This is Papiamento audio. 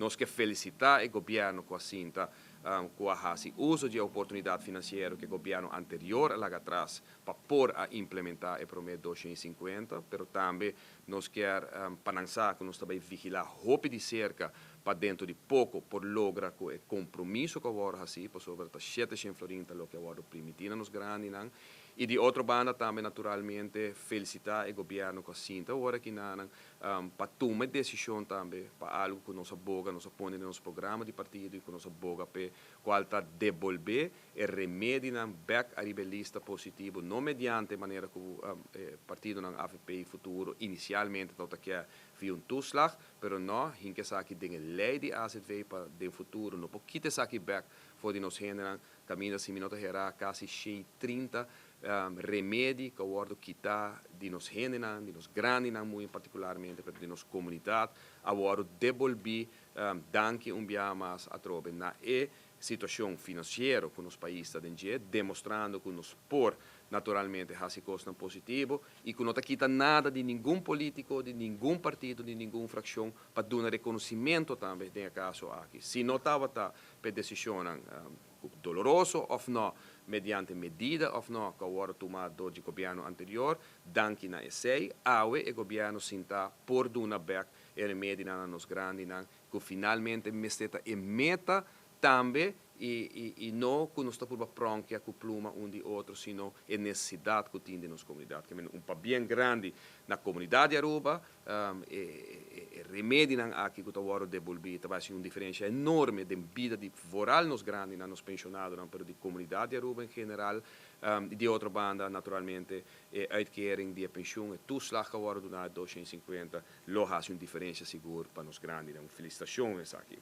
Nos ke felisitá e gobièrnu ku a sinta, ku a hasi uso di oportunidat finansiero ku e gobièrnu anterior a laga atras pa por a implementá e promé 250, pero tambe nos ke pa nan sa ku nos ta bai vigilá hopi di serka pa dentro di poko por logra ku e kompromiso ku a wòrdu hasi, pasobra ta 700 florin ta loke a wòrdu primintí na nos grandinan. I di otro banda tambe naturalmente felisitá e gobièrnu ku a sinta awor aki nan pa tuma e desishon tambe pa algu ku nos a boga, nos a pone den nos programa di partido i ku nos a boga p'e, kual ta debolbé e remedinan bèk ariba e lista positivo, no mediante manera ku e partidonan AVP i Futuro inisialmente tabata kier via un toeslag, pero no, hinka esaki den e lei di AZV pa den futuro no por kita esaki bèk for di nos hendenan. Kaminda si mi no ta herá kasi 130 remedi ku a wòrdu kitá di nos hendenan, di nos grandinan muy partikularmente, pero di nos komunidat, a wòrdu debolbí. Danki un biaha mas atrobe na e situashon finansiero ku nos pais ta den dje, demostrando ku nos por naturalmente hasi kosnan positivo i ku no ta kita nada di ningun polítiko, di ningun partido, di ningun frakshon pa duna rekonosimentu tambe den e kaso aki. Si no tabata p'e desishonnan ku doloroso òf no, mediante medida òf no ku a wòrdu tumá dor di gobièrnu anterior, danki na esei, awe e gobièrnu sintá por duna bèk e remedinan na nos grandinan, ku finalmente mester ta e meta tambe i no ku nos ta purba pronkia ku pluma un di otro, sino e nesesidat ku tin den nos komunidat. Ke men un pabien grandi na komunidat di Aruba, e remedinan aki ku ta wòrdu debolbí ta bai hasi un diferensia enorme den bida di vooral nos grandinan, nos penshonadonan, pero di komunidat di Aruba en general. I di otro banda, naturalmente, e uitkering di e penshun, e toeslag ku a wòrdu duná, 250, lo hasi un diferensia sigur pa nos grandinan. Un felisitashon esaki.